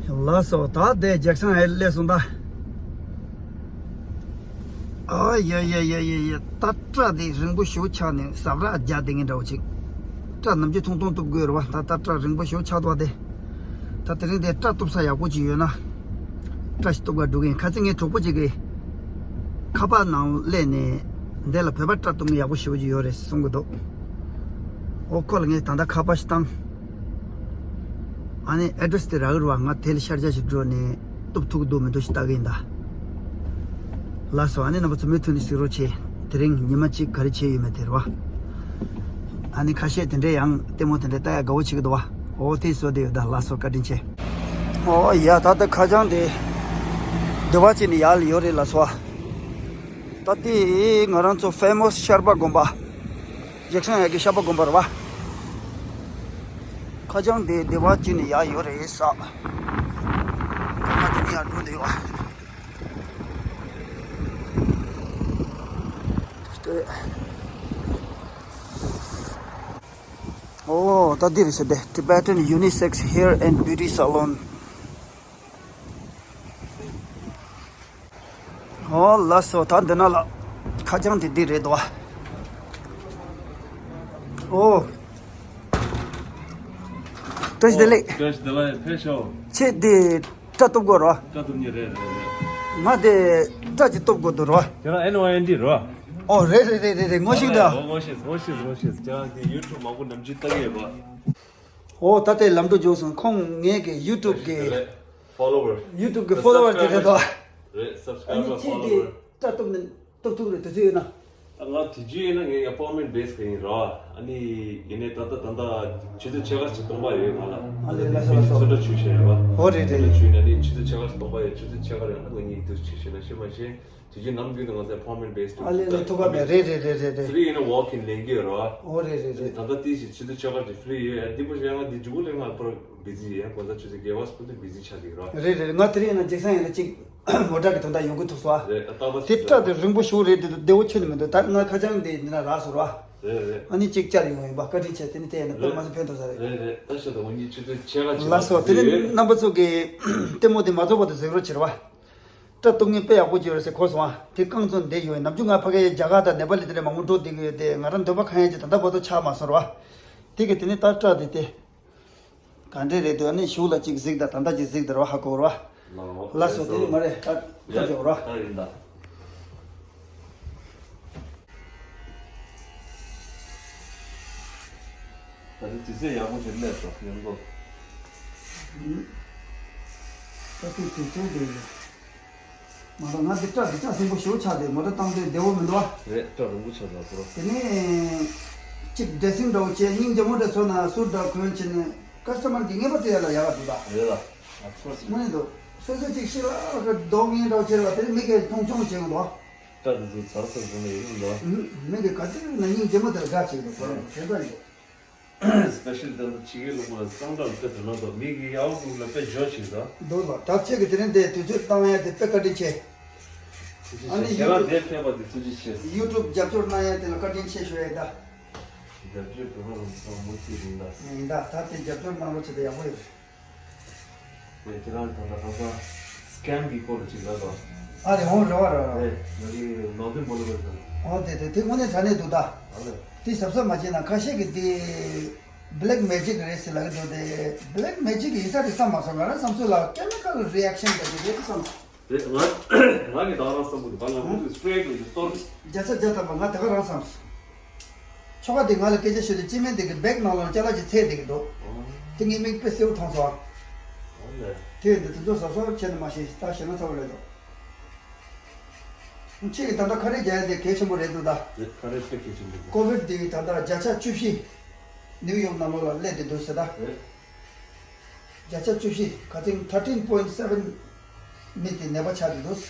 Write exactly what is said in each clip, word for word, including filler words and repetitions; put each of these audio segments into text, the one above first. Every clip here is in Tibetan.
ལགས་སོ། ད་དེ་ཇེག་སན་ཧའེ་སླེབས་སོང་ད། ཨ་ཡ་ཡ་ཡ་ཡ་ཡ། ད་སྐྲ་དེ་རིང་པོ་ཞེ་པོ་ཆགས་ནས་ཟབ་ར་རྒྱག་བསྡད་མཁན་འདྲ་བོ་ཅིག་སྐྲ་ནམ་རྒྱུན་ཐུང་ཐུང་གཏུབ་དགོས་རེད་བ། ད་ད་སྐྲ་རིང་པོ་ཞེ་པོ་ཆགས་འདུག་བ་དེ། ད་དེ་རིང་དེ་སྐྲ་གཏུབ་ས་ཡག་པོ་ཅིག་ཡོད་ན། སྐྲ་ཞིག་གཏུབ་ག་འགྲོ་གི་ཡིན། ཁ་སང་ངའི་གྲོགས་པོ་ཅིག་གིས་ཁ་པར་ནང་སླེབས་ནས་འདི་ལ་བོད་པ་སྐྲ་གཏུབ་མཁན་ཡག་པོ་ཞེ་པོ་ཅིག་ཡོད་རེད་གསུང་གི་འདུག་འོ་ཁོ་ལ་ངས་ད་ལྟ་ཁ་པར་ཞིག་བཏང་། ཨ་ནི་ཨེ་ཌི་རེ་སི་དེ་རག་གི་རེད་བ། ང་དེ་ལ་ཤར་རྒྱག་ཞིག་འགྲོ་ནས་གཏུབ་ཐུབ་ཀྱི་འདུག་མི་འདུག་ཞིག་ལྟ་གི་ཡིན་ད། ལགས་སོ། ཨ་ནི་རྣམ་པ་ཚོ་མུ་མཐུད་ནས་གཟིགས་རོགས་བྱེད། དེ་རིང་ཉི་མ་གཅིག་ག་རེ་བྱས་ཡོད་མེད་དེ་རེད་བ། ཨ་ནི་ཁ་ཤས་དེ་འདྲའི་ཡང་ལྟད་མོ་དེ་འདྲའི་ལྟ་ཡ་དགའ་བོ་བྱེད་ཀྱི་འདུག་བ། འོ་དེ་བཟོ་བསྡད་ཡོད་ད། ལགས་སོ། བཀའ་དྲིན་ཆེ། འོ་ཡ། ད་ལྟ་ཁ་བྱང་དེ་སྡེ་བ་གཅིག་ནས་ཡར་ལ་ཡོད་རེད། ལགས་སོ། ད་དེ་ང་རང་ཚོ་ཕེ་མོ་སི་ཤར་པ་དགོན་པ། ཇེག་སན་ཧའེ་གི་ཤར་པ་དགོན་པ་རེད་བ། ཁ་བྱང་དེ་སྡེ་བ་གཅིག་ནས་ཡར་ཡོད་རེད་ས། ཨ་མ་དེ་ནས་ཡར་འགྲོ་འདོད་ཡོད་བ། ཨོ་ད་འདི་རེད་ཟེར་དེ། Tibetan Unisex Hair and Beauty Salon། ཨོ་ལགས་སོ། ད་འདི་ན་ལ་ཁ་བྱང་དེ་འདི་རེད་དོ། ཨོ། བཀྲ་ཤིས་བདེ་ལེགས། བཀྲ་ཤིས་བདེ་ལེགས། ཕེབས་ཤོག་ཁྱེད་འདི་སྐྲ་གཏུབ་དགོས་རོ། སྐྲ་གཏུབ་མཁན་རེད་རེད་རེད། ང་དེ་སྐྲ་ཅིག་གཏུབ་དགོས་འདུག་རོ། ཁྱེད་རང་ཨེན་ཝའི་ཨེན་ཌི་རོ། ཨོ་རེད་རེད་རེད་རེད་རེད། ངོ་ཤེས་ད། ཨོ་ངོ་ཤེས་ངོ་ཤེས་ངོ་ཤེས། ཁྱེད་རང་དེ་ཡུ་ཊུབ་མང་པོ་ནམ་རྒྱུན་ལྟ་གི་ཡོད་པ། ཨོ་ད་ལྟའི་ལམ་འགྲོ་འབྱོར་སོང་། ཁོང་ངའི་གི་ཡུ་ཊུབ་གི་ཕོ་ལོ་ཝར། ཡུ་ཊུབ་གི་ཕོ་ལོ་ཝར་དེ་རེད་དོ། རེད། སབ་སི་ཀ་རའི་བར་ཕོ་ལོ་ཝར། སྐྲ་གཏུབ་ནི་གཏུབ་ཐུབ་རེད། དུས་ཚོད་ཡོད་ན། ད་ང་དུས་རྒྱུན་ཡིན་ན་ངའི་ཨ་པོན་མེན་ཊི་བེ་སི་གི་ཡིན་ར། ཨ་ནི་ཡིན་ནའི་ད་ལྟ་ད་ལྟ་ཆུ་ཚོད་ཕྱེད་ཀ་ཅིག་སྟོང་པ་ཡོད་ང་ལ། ཨ་ལེ་ལ་ས་ལ་ས། ཚོད་འདྲ་ཆུ་བཤད་ཡོད་པ། ཨོ་རེད་རེད་རེད། ཆུ་ཡིན་ན་ནི་ཆུ་ཚོད་ཕྱེད་ཀ་ཅིག་སྟོང་པ་ཡོད། ཆུ་ཚོད་ཕྱེད་ཀ་རེད། ཨ་ནི་ང་གཉིས་དུས་ཆུ་བཤད་ན་ཤེས་མ་ཤེས། དུས་རྒྱུན་ནམ་རྒྱུན་དུ་ང་ཚོ་ཨ་པོན་མེན་ཊི་བེ་སི་ཨ་ལེ་ལེ་ཐུག་ག་མེད། རེད་རེད་རེད་རེད་རེད། ཕི་རི་ཡིན་ན་ཝོག་ཨིན་ལེན་གི་ཡོད་ར། ཨོ་རེད་རེད་རེད། ད་ལྟ་དེ་བཞིན་ཆུ་ཚོད་ཕྱེད་ཀ་ཅིག་ཕི་རི་ཡོད། ཨ་འདི་པོ་ཞིག་ཡང་ང་འདི་མཇུག་ལས་ང་པར་བི་ཛི་ཡིན། ཡང་དགོང་དག་ཆུ་ཚོད་བརྒྱད་པ་སུ་དུ་བི་ཛི་ཆགས་ཀྱི་ཡོད་ར། རེད་རེད། ང་དེ་རིང་ཡིན་ན་ཇེག་སན་ཡིན་ན་གཅིག་མོ་ཊ་གི་དོན་དག་ཡོང་གི་ཐུག་སོང་ཨ། རེད། ཨ་རྟག་པར་དེ་ཆུ་སྐྲ་དེ་རིང་པོ་ཞིག་རེད་དེ་བདེ་བོ་ཁྱོན་ནས་མི་འདུག་ད་ང་ཁ་བྱང་དེ་འདི་ན་རག་སོང་ར། རེད་རེད། ཨ་ནི་གཅིག་བཅར་ཡོང་ཡིན་པ། བཀའ་དྲིན་ཆེ། དེ་ནི་དེ་ཡིན་ན་དཔེ་མ་སྲིད་ཕན་ཐོགས་ས་རེད། རེད་རེད། ད་ཤ་ད་འོ་གཉིས་ཆུ་ཚོད་ཕྱེད་ཀ་ཅིག་ལགས་སོ། དེ་ནི་ཡོད། རྣམ་པ་ཚོ་གི་ལྟད་མོ་དེ་མ་རྫོགས་བར་དུ་གཟིགས་རོགས་བྱེད་ར་བ། སྐྲ་གཏུབ་མཁན་དཔེ་ཡག་པོ་ཅིག་ཡོད་རེད་ཟེར་གོ་སོང་ཨ། དེ་རྐང་བཙོན་བསྡད་ཡོད། ནམ་རྒྱུན་ང་ཕ་གིའི་རྒྱ་གར་དང་ནེ་པ་ལི་དེ་འདྲ་མང་པོ་འགྲོ་བསྡད་ཀྱི་ཡོད་དེ། ང་རང་འདོད་པ་ཁ་ཡན་གྱི་ད་ལྟ་བར་དུ་ཆགས་མ་སོང་ར་བ། དེ་གི་དེ་ནི་ད་སྐྲ་དེ་དེ་ག་འདྲས་རེད་འདུག་ཨ་ནི་གཞུག་ལ་ཅིག་གཟིགས་དང་ད་ལྟ་ཅིག་གཟིགས་དང་ར་བ། ཧ་གོ་ར་བ། ལགས་སོ། དེ་ནི་མ་རེད། ད་ད་ཅོག་ར་བ། ད་ཡིན་ད། ད་ནི་དུས་ཚོད་ཡག་པོ་ཞིག་སླེབས་སོང་ཡོང་གོ། ད་དུས་དུས་ཚོད་དེ་རེད། མ་གཏོགས་ང་འདི་སྐྲ་འདི་སྐྲ་སྲིན་པོ་ཞེ་པོ་ཆགས་ཏེ་མོ་ཊ་བཏང་དུས་བདེ་བོ་མི་འདུག་བ། རེད། སྐྲ་རིང་པོ་ཆགས་འདུག་ཁོ་རང་། དེ་ནས་གཅིག་ཌེ་སིང་འདྲ་བོ་བྱས། སྙིང་རྗེ་མོ་འདྲ་བཟོས་ན་སུཊ་འདྲ་གོན་བྱས་ནས་ཀ་སི་ཊ་མར་གྱི་ངེས་པར་དུ་ཡ་ལ་ཡག་ག་འདུག་ད། རེད་ལ། ཨ་ཁོ་སི། དངོས་གནས་འདུག་སོ་སོ་གཅིག་ཤི་ལ་ལ་ག་རྡོག་ངན་འདྲ་བོ་བྱས་ལ་དེ་ནས་མི་གིས་མཐོང་ཆུང་བྱེད་གི་འདུག་སྐྲ་འདི་ཚོ་ཚར་ཚར་བཟོས་ནས་ཡོང་འདུག་མི་གིས་ག་ཚོད་ན་སྙིང་རྗེ་མོ་དེ་ལ་དགའ་བྱེད་གི་འདུག་ཁོ་རང་དེ་འདྲ་ཡིན་འདུག་སི་པེ་ཤལ་དེ་ལ་ཕྱི་རྒྱལ་ལུང་པ་ལ་གཙང་སྦྲ་ལ་དཔེ་དོ་སྣང་དང་མི་གི་ཡའོ་ལུང་ལ་དཔེ་འཇོག་ཅིག་དང་། འདུག་ལ་ད་ཁྱེད་ཀྱི་དེ་རིང་དེ་དུས་ཚོད་བཏང་ཡ་དེ་དཔེ་བཀའ་དྲིན་ཆེ། ཐུགས་རྗེ་ཆེ། ཨ་ནི་ཁྱེད་རང་ཡུ་ཊུབ་འདིར་ཕེབས་པ་དེ་ཐུགས་རྗེ་ཆེ། ཡུ་ཊུབ་རྒྱབ་སྐྱོར་གནང་ཡ་དེ་ལ་བཀའ་དྲིན་ཆེ་ཞུ་ཡ་ཡིན་ད། རྒྱབ་སྐྱོར་བོད་པ་རང་ཚོ་མུ་མཐུད་ཡིན་ད། ཡིན་ད། ད་དེ་རྒྱབ་སྐྱོར་གནང་རོགས་བྱེད་དེ་ཡག་པོ་ཡོད། དེ་ཁྱེད་རང་ད་ལྟ་ཁ་སང་སི་ཀེམ་གྱི་སྐོར་ལ་ཅིག་ལབ་དང་། ཨ་རེད། འོང་རེ་བ་རེད་རེད། རེད། ང་གི་ནང་དོན་མ་ལོ་བར་དང་། ཨོ་དེ་དེ་དེ་དངོས་གནས་དྲང་གནས་འདུག་ད། ཨ་ལེ། དེ་གཟབ་གཟབ་མ་བྱས་ན་ཁ་ཤས་ཀྱིས་དེ་བྷེ་ལེག་མེ་ཇིག་རེད་ཟེར་ལབ་ཀྱི་འདུག་དེ་བྷེ་ལེག་མེ་ཇིག་ཡིན་ས་རེད་བསམ་མ་སོང་། ང་རང་བསམ་ཚུལ་ལ་ཀེ་མི་ཀལ་རི་ཨེག་ཤན་འདྲ་ཞིག་རེད་བསམ་སོང་། རེད། ང་ང་གི་ད་རང་བསམ་གི་འདུག་ག་ལ་ཧུ་ཧུ་སི་པེ་རེ་གི་གཏོར། བརྒྱ་ཆ་བརྒྱ་ཐམ་པ་ང་དེ་ག་རང་བསམ་སོང་། ཁྱོ་ག་དེ་ང་ལ་སྐད་ཆ་བཤད་དུས་སྤྱི་མི་དེ་གི་བེག་ནང་ལ་ཅ་ལག་ཅིག་ཚད་དེ་གི་འདུག་ཨོ། དེ་ངའི་མིག་དཔེ་གསལ་པོ་མཐོང་སོང་། ཨོ་ལེ། དེ་འདི་དེ་ཚོ་གཟབ་གཟབ་བྱས་ནས་མ་ཤེས་ད་ཞེ་ན་ཚ་བ་ལས་འདུག་ཁྱེད་ཀྱི་ད་ལྟ་ཁ་རས་རྒྱག་ཡ་དེ་གལ་ཆེན་པོ་རེད་འདུག་ད། རེད། ཁ་རས་དཔེ་གལ་ཆེན་པོ་འདུག་ཀོ་ཝིཌ་དེ་ད་ལྟ་བརྒྱ་ཆ་བཅུ་བཞི་ནིའུ་ཡོག་ནང་ལོགས་ལ་སླེབས་བསྡད་འདུག་ཟེར་ད། རེད། བརྒྱ་ཆ་བཅུ་བཞི་ཁ་སང་ཐར་ཊིན་པོ་ཡིན་སེ་བེན་མི་དེ་ནད་པ་ཆགས་བསྡད་འདུག་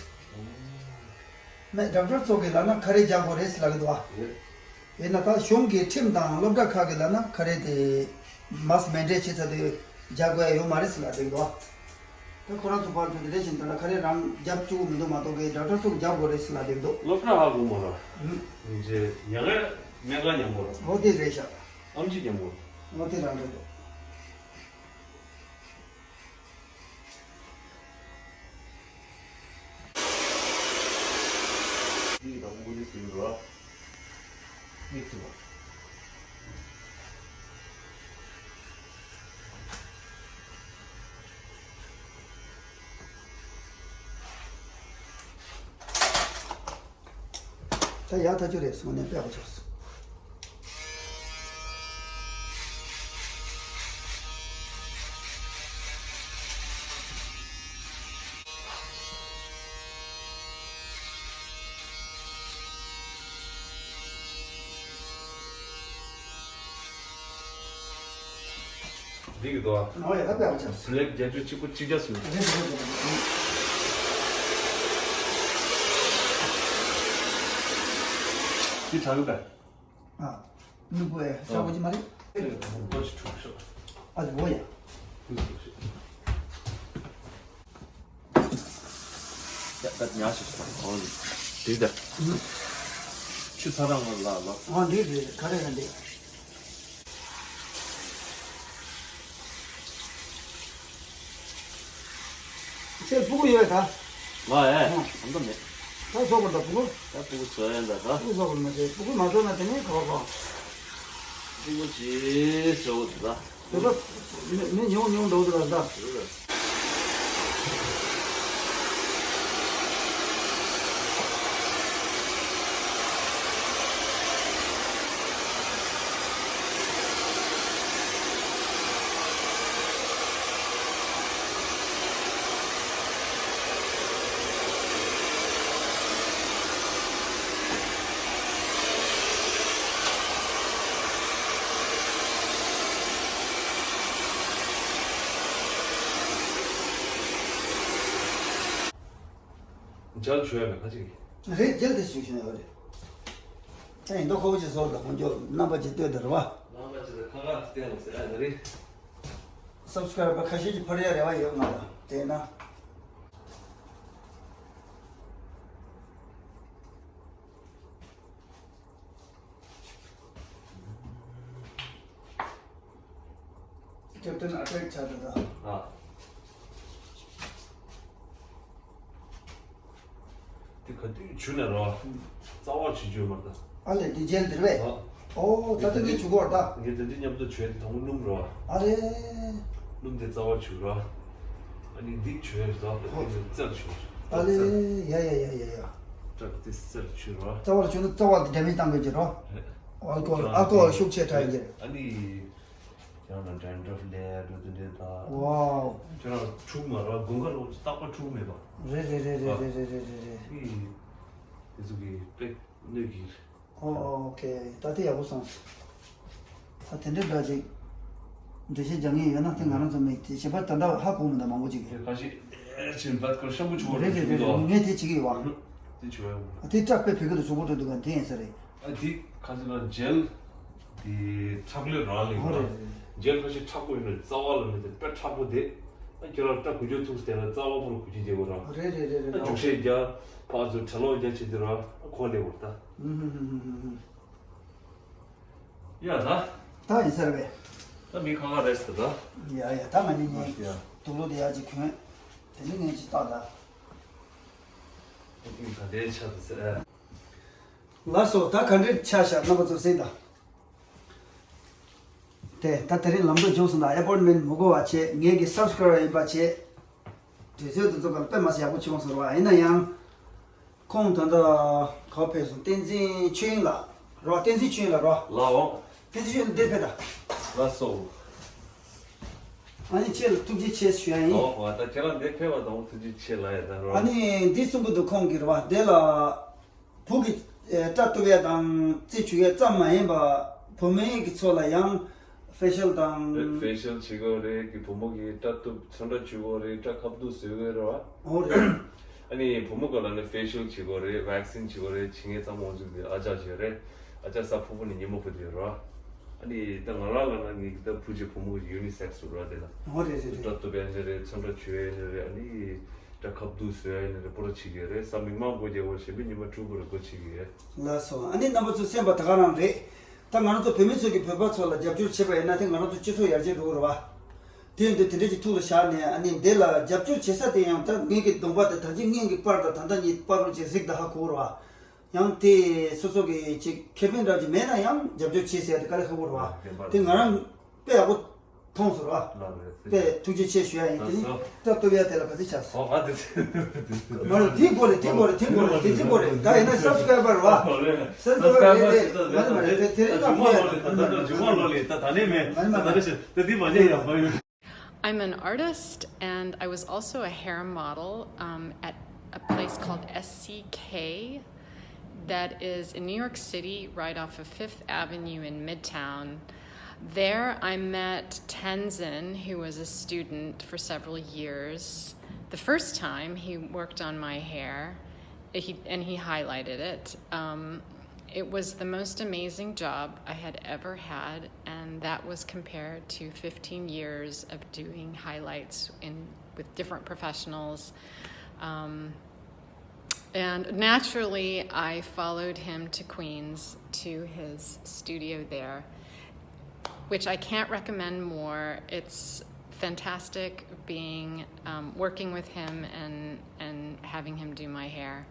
མེད་ཌོག་ཊར་ཚོ་གིས་ལབ་ན་ཁ་རས་རྒྱག་དགོས་རེད་ཟེར་ལབ་ཀྱི་འདུག་ཨ། རེད། ཡིན་ན་ད་གཞུང་གི་ཁྲིམས་དང་སློབ་གྲྭ་ཁག་གིས་ལབ་ན་ཁ་རས་དེ་མཱ་སི་ཀི་མེན་ཌེཊ་བྱེད་ཚར་དུས་རྒྱག་དགོས་ཡ་ཡོད་མ་རེད་ཟེར་ལབ་བསྡད་ཀྱི་འདུག་ཨ། ད་ཁོ་རང་ཚོ་ཕར་ཚུར་དེ་འདྲ་བྱས་ནས་ད་ལྟ་ཁ་རས་རང་རྒྱབ་བཅུག་མི་འདུག་མ་གཏོགས་གི་ཌོག་ཊར་ཚོ་གིས་རྒྱག་དགོས་རེད་ཟེར་ལབ་བསྡད་ཀྱི་འདུག་སློབ་གྲྭ་ཧ་གོ་མ་ར། ཧུམ། ཉིན་བྱེད་ཉལ་ཁ་སྨན་ཁང་མཉམ་པོ་ར། འོ་དེ་རེད་ཤག་ཨེམ་ཆི་མཉམ་པོ་ར། འོ་དེ་རང་རེད་འདུག་ད་ཡག་ཐག་ཆོད་རེད་སོང་ནས་པད་པ་ཆགས་སོང་། འགྲིག་གི་འདུག་ཨ། ཨོ་ཡ་ད་པད་པ་ཆགས་སོང་། ལེགས་བརྒྱད་ཅུ་གཅིག་པོ་གཅིག་བརྒྱ་སུ། རེད་རེད་རེད་རེད། འདི་དྲག་གི་པས། ཨ། སྨྱུ་གུ་ཨེ་ཤ་བོ་ཅི་མ་རེད། ཨ་ལེ་བོ་ཡ། ཡ་ད་ཉག་ཞིག་ཨོ་ལེ། དེ་ད། ཆུ་ཚ་རང་ལ་ལ། ཨོ་འདི་རེད་ག་རེ་རེད་འདི། ཁྱེད་སྤུ་གུ་ཡོད་ད། ང་ཨེ། ཨ་ད་མེད། ད་བཟོ་དགོས་ད་སྤུ་གུ། ད་སྤུ་གུ་བཟོ་ཡ་ད་ད། སྤུ་གུ་བཟོ་དགོས་མ་ཟད་སྤུ་གུ་མ་བཟོ་ན་དེ་ནས་ག་བ་ག་སྤུ་གུ་ཅི་བཟོ་དགོས་ད། དེ་ད་མི་མི་ཉུང་ཉུང་འགྲོ་གི་ད་ད། མཇལ་བྱོས་མེད་ཁ་ཅིག་རེད་མཇལ་དེ་ཞུ་བཞིན་ཡོད་རེད། ད་ཡིན་མདོག་ཁ་པོ་ཅིག་བཟོ་ལ་ཁོང་ཚོ་རྣམ་པ་ཅིག་ལྟོས་དེ་རེད་བ། རྣམ་པ་ཅིག་ལ་ཁ་ཁ་བསྟན་ལ་ཟེར་ཨ་ནི་རེད། སབ་སི་ཀ་རའི་བར་ཁ་ཤས་ཀྱིས་ཕར་ཡ་རེ་བ་ཡོད་ང་ལ་དེས་ན། ཀེབ་ཏན་ཨ་ཀྲེག་ཆགས་འདུག་ད། ཨ། དེ་ག་དུས་བྱུག་ནས་རོ། རྩ་བ་བྱེད་རྒྱུ་མ་རེད་ད། ཨ་ལས་དེ་རྗེས་འདིར་བས། ཨ། ཨོ་ད་ལྟ་ངས་བྱུག་གོ་ར་ད། ངས་དེ་འདྲ་མཉམ་དུ་བྱོས་དེ་དང་པོ་སྣུམ་རོ། ཨ་རེ། སྣུམ་དེ་རྩ་བ་བྱུག་རོ། ཨ་ནི་འདི་བྱོས་རོ་ད་ཨོ། དེ་རྩལ་བྱུག་ཨ་ལས་ཡ་ཡ་ཡ་ཡ་ཡ། ཏྲག་དེ་རྩལ་བྱུག་རོ། རྩ་བ་ལ་བྱུག་ན་རྩ་བ་དེ་འདྲ་མིན་བཏང་དགོས་ཀྱི་རོ། ཨལ་ཀོ་ཧོལ་ཨལ་ཀོ་ཧོལ་ཤུགས་ཆེ་དྲག་ཡིན་གྱི། ཨ་ནི། ཡང་ན་ཌན་ཌྲབ་ལས་འགྲོ་དེ་འདྲས་དང་། ཝའོ། ཁྱེད་རང་འཁྲུག་མ་ར་དགུན་ཁ་ལོག་རྟག་པར་འཁྲུག་མེད་པ། རེད་རེད་རེད་རེད་རེད་རེད་རེད་རེད། ཨི། དེ་ཚོ་གི་པེག་གནོད་ཀྱི་རེད། ཨོ་ཨོ་ཨོ་ཁེ་ད་དེ་ཡག་པོ་སོང་། ད་དེ་འདྲས་འདྲ་ཅིག་འགྲེལ་བཤད་རྒྱག་ངེས་ཡོད་ན་དེ་ང་རང་ཚོ་མེད་དེ་ཞེ་པར་ད་ལྟ་ཧ་གོ་མི་འདུག་མང་པོ་ཅིག་གིས། དེ་ཁ་ཤས་དེ་ཕྱིན་བད་ཁོ་ཤམ་པོ་ཆུ་བོ་རེད་རེད་རེད་རེད། ངས་དེ་བྱེད་ཀྱི་ཡོད་བ། དེ་བྱོས་ཡོང་། དེ་སྐྲ་དཔེ་བོད་སྐད་དུ་ཆུ་བོ་འགྲོ་འདུག་ག་དེ་ཡིན་ས་རེད། ཨ་དེ་ཁ་ཅིག་ལ་ཇེལ་དེ་ཁྲག་ལོས་རག་ལས་ཡོད་ལ། ཨོ་རེད་རེད། ཇེལ་ཁ་ཤས་མཁྲེགས་པོ་ཡིན་ནས་རྩ་བ་ལ་མི་དེ་དཔེ་མཁྲེགས་པོ་དེ། ཨ་ཁྱོད་རང་སྐྲ་འགུལ་སྐྱོད་ཐུག་སྟེ་ལ་རྩ་བ་པོ་ལ་འགུལ་སྐྱོད་རྒྱག་དགོས་ར། རེད་རེད་རེད་རེད། ཨ་རྒྱུག་ཤད་རྒྱག་ཕར་ཚུར་བྲེལ་ལོག་རྒྱག་བྱེད་དུས་ར་ཨ་ཁོག་སླེབས་དགོས་ར་ད། ཧུམ་ཧུམ་ཧུམ་ཧུམ་ཧུམ། ཡ་ད། ད་ཡིན་ས་རེད་པས། ད་མི་ཁ་ཁ་རེད་ཟེར་ད། ཡ་ཡ་ད་ང་གཉིས་གཉིས་ཡ། དུག་ལོག་དེ་ཡག་ཅིག་གྱོན། དེ་ནི་ངས་ཅིག་བཏགས་ད། ཨ་ཀིང་ག་འདྲའི་ཆགས་འདུག་ཟེར། ལགས་སོ་ད་ག་འདྲའི་ཆགས་ཤག་རྣམ་པ་ཚོ་གཟིགས་དང་། དེ་ད་དེ་རིང་ལམ་འགྲོ་མགྱོགས་སོང་ད་ཨེ་པོན་མེན་མི་དགོས་པ་བྱས་ངེད་ཀྱི་སབ་སི་ཀ་རའེབ་ཡིན་པ་བྱས། དུས་ཚོད་དུ་ཚོད་ག་ལ་དཔེ་མ་སྲིད་ཡག་པོ་བྱུང་སོང་ར་བ་ཡིན་ན་ཡང་། ཁོང་ད་ལྟ་ག་པར་ཕེབས་སོང་བསྟན་འཛིན་ཆོས་དབྱིངས་ལགས་རོ། བསྟན་འཛིན་ཆོས་དབྱིངས་ལགས་རོ། ལགས་འོང་། བསྟན་འཛིན་ཆོས་དབྱིངས་འདིར་ཕེབས་དང་། ལགས་སོ། ཨ་ནི་ཁྱེད་ལ་ཐུགས་རྗེ་ཆེ་ཞུ་ཡ་ཡིན། ཨོ་ད་ཁྱེད་རང་འདིར་ཕེབས་པ་དང་ཐུགས་རྗེ་ཆེ་ལ་ཡ་ད་རོ། ཨ་ནི་འདི་གསུང་གི་འདུག་ཁོང་གིས་རོ་བ་འདི་ལ། བུ་གི་ཨེ་སྐྲ་གཏུབ་ཡ་དང་རྩི་བྱུག་ཡ་ཙམ་མ་ཡིན་པ་བུ་མོའི་གི་ཚོ་ལ་ཡང་ཕེ་ཤལ་དང་། ཕེ་ཤལ་བྱེད་དགོས་རེད་གི་བུ་མོ་གི་སྐྲ་གཏུབ་ཚོན་ཁྲ་བྱུག་དགོས་རེད་སྐྲ་ཁ་བསྡུ་བཟོ་དགོས་རེད་བ། འོ་རེད། ཨ་ནི་བུ་མོ་ག་ལ་ནི་ཕེ་ཤལ་བྱེད་དགོས་རེད་ཝེག་སིན་བྱེད་དགོས་རེད་བྱེད་མཁན་ཚང་མ་འོང་ཚུལ་དེ་ཨ་ཅག་བྱེད་རེད། ཨ་ཅག་ས་ཕུ་བོ་ནི་ཉི་མ་ཕུ་དེ་རེད་བ། ཨ་ནི་ད་ང་རང་ལ་ན་ངའི་གི་ད་བུ་གཅིག་བུ་མོ་གི་ཡུ་ནི་སེག་སི་རེད་བ་དེ་ལ། འོ་རེད་རེད་རེད། སྐྲ་གཏུབ་ཡ་ནི་རེད་ཚོན་ཁྲ་བྱུག་ཡ་ནི་རེད་ཨ་ནི། ད་ཁ་བསྡུ་བཟོས་ཡ་ནི་རེ་པོ་ར་བྱེད་ཀྱི་རེད་ས་མིག་མང་སྒོ་རྒྱག་པ་གཞན་པའི་ཉི་མ་དྲུག་པོ་ར་སྒོ་ཕྱེ་གི་རེད། ལགས་སོ་ཨ་ནི་རྣམ་པ་ཚོ་སེམས་པ་ད་ག་རང་རེད། ད་ང་རང་ཚོ་བོད་མི་ཚོ་གི་བོད་པ་ཚོ་ལ་རྒྱབ་སྐྱོར་བྱེད་པ་ཡིན་ན་དེ་ང་རང་ཚོ་སྤྱི་ཚོགས་ཡར་རྒྱས་འགྲོ་གི་རེད་བ། དེ་ཡིན་དུས་དེ་འདྲས་ཀྱི་ཐུགས་ལ་བཞག་ནས་ཨ་ནི་འདི་ལ་རྒྱབ་སྐྱོར་བྱེད་ས་དེ་ཡང་ད་ངེད་ཀྱི་གདོང་པ་དེ་ད་ཅི་སྔོན་གྱི་པར་དང་ད་ལྟ་གཉིས་པར་རུ་ཅིག་གཟིགས་ད་ཧ་གོ་རེད་བ། ཡང་དེ་སོ་སོ་གི་ཅིག་ཁེ་ཕན་འདྲ་ཅིག་མེད་ན་ཡང་རྒྱབ་སྐྱོར་བྱེད་ཟེར་ཡ་དེ་དཀའ་ལས་ཁག་པོ་རེད་བ། དེ་ང་རང་དཔེ་ཡག་པོ་མཐོང་སོང་ར། དཔེ་ཐུགས་རྗེ་ཆེ་ཞུ་ཡ་ཡིན། དེ་ནི་སྐྲ་གཏུབ་ཡ་དེ་ལ་ག་ཚོད་ཆགས་སོང་། ཨོ་ང་དེ་མ་རེད། དེ་དགོས་རེད། དེ་དགོས་རེད། དེ་དགོས་རེད། དེ་དེ་དགོས་རེད། ད་ཡིན་ན་subscriber་རེད་བ། subscriber་རེད་རེད། མ་རེད་མ་རེད། དེ་དེ་རིང་ན་མ་རེད། མཇུག་མ་ལོ་ལེ་ད་ད་ནས་མེད། མ་རེད་མ་ད་ད་རེད། ད་དེ་མ་ཉེ་ཡག་པ་ཡོད། I'm an artist, and I was also a hair model, um, at a place called S C K that is in New York City, right off of Fifth Avenue in Midtown. There, I met Tenzin, who was a student for several years. The first time he worked on my hair, he, and he highlighted it. Um, it was the most amazing job I had ever had, and that was compared to fifteen years of doing highlights in with different professionals. Um, and naturally, I followed him to Queens to his studio there, which I can't recommend more. It's fantastic being um, working with him and and having him do my hair.